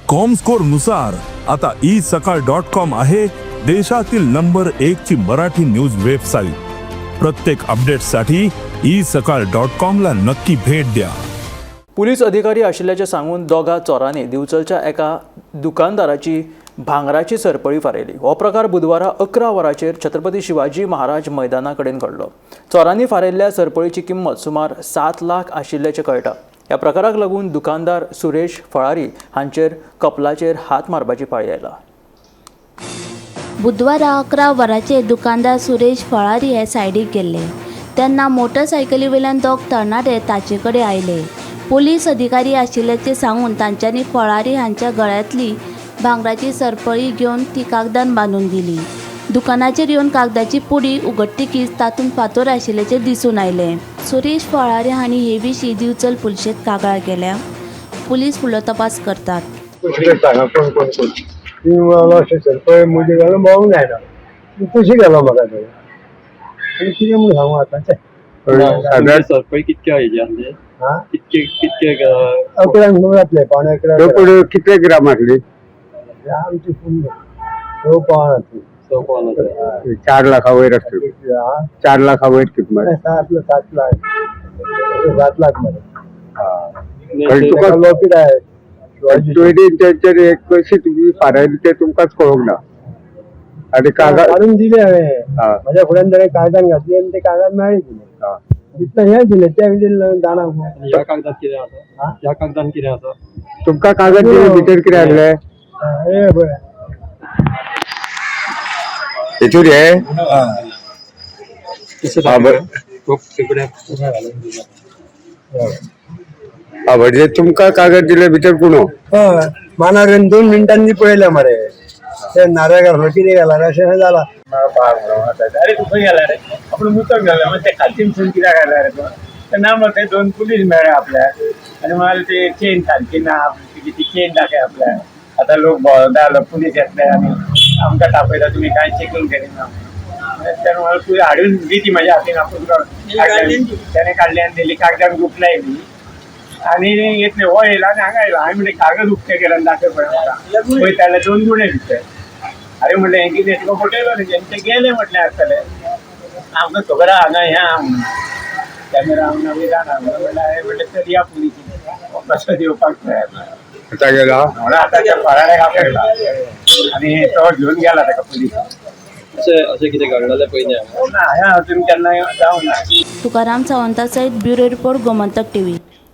Comscore नुसार आता E सकाळ डॉट कॉम आहे देशातील नंबर एक ची मराठी न्यूज वेबसाईट. प्रत्येक अपडेटसाठी ई सकाळ डॉट कॉम ला नक्की भेट द्या. पुलीस अधिकारी आशिल्ल्याचें सांगून दोगा चोरांनी दिवचलच्या एका दुकानदाराची भांगराची सरपळी फारयली. हो प्रकार बुधवारा 11 वरांचेर छत्रपती शिवाजी महाराज मैदाना कडेन घडलो. चोरांनी फारयल्ल्या सरपळीची किंमत सुमार 7 लाख आशिल्ल्याचें कळटा. ह्या प्रकाराक लागून दुकानदार सुरेश फळारी हांचेर कपलाचेर हात मारपाची पाळी आयला. बुधवारा 11 वरांचेर दुकानदार सुरेश फळारी हे सायडीक गेल्ले तेन्ना मोटरसायकली वयल्यान दोग तरणाटे ताचे कडेन आयले. पुलीस अधिकारी आशिल्ल्याचें सांगून तांच्यांनी फळारी हांच्या गळ्यांतली भांगराची सरपळी घेवन ती कागदान बांदून दिली. दुकानाचेर येवन कागदाची पुडी उगडटकीच तातूंत फातोर आशिल्ल्याचें दिसून आयलें. सुरेश फळारी हांणी हे विशीं दिवचल पुलिशेंत कागाळ केल्या. पुलीस फुडलो तपास करतात. सांगा कोण कोण कोण ती अशें सरपळ मुजी घालून भोंवूंक जायना, कशी गेलो म्हाका तो आनी कितें म्हूण सांगू आतां. सादारण सरपळी कितके हेजे आसले? हा. कितके कितके? 11क णव जातले, 10:45. पूण कितले ग्राम आसली? आमची फुल 6 पावन आसली. 6 पावन आसा. 4 लाखा वयर आसतली. 4 लाखा वयर किंमत. 7 7 लाख, 7 लाख मरे. आणि तुका लॉकेट आहे. तुवें तेंचेर एक कशी तुमी फारायली ते तुमकांच कळोंक ना आनी कागद काडून दिले हांवें. हा. म्हज्या फुड्यान ताणें कागदान घातली आनी ते कागद मेळ्ळें दिलें तितलें हें दिलें तें दिलें जाणा. आनी ह्या कागदात कितें आसा? ह्या कागदान कितें आसा? तुमकां कागद दिले भितर कितें आसलें? हे पळय. हेतूर हे हा, बरं. हा, म्हणजे तुमकां कागद दिले भितर गुणो. हय, मानार येवन 2 मिनटांनी पळयलें मरे, ते नारळ घातलो कितें घाला अशें जाला. अरे तू खंय गेला रे? आपण मुतक घाला मग ते खालती कित्याक घाला रे तूं? तर ना, मग ते 2 पुलीस मेळ्ळे आपल्याक आनी म्हणाले ते चेन सारकी ना आपली, ती चेन दाखय आपल्याक. आता लोक भोंवता, पुलीस येतले आनी आमकां तापयता, तुमी कांय चेकींग करिना. त्याने मला तू हाडून दी ती माझ्या हातीन. आपूण त्याने काडली आनी दिली, कागदान गुपलाय बी आनी येतले. हो येयला आनी हांगा येयला. हांवें म्हणलें कागद उक्तें केलें आनी दाखय पळय म्हाका. पळयता जाल्यार 2 गुणे भितर. अरे म्हणलें हें कितें, तुका फटयलो न्ही, ते गेले म्हटलें आसतले, आमकां खबर आहा हांगा हें आहा म्हणून कॅमेरा म्हणून आमी जाणा म्हणलें. हांवें म्हणलें चल या पुलिशीन, कसो दिवपाक जाय. आतां गेला. म्हणून आतां त्या फराऱ्याक आपयला आनी तो घेवन गेला ताका पुलीस. अशें अशें कितें घडलें जाल्यार पयलीं हांगा ना, हें अजून केन्ना जावंक ना. तुकाराम सावंता सयत ब्युरो रिपोर्ट, गोमंतक टीव्ही.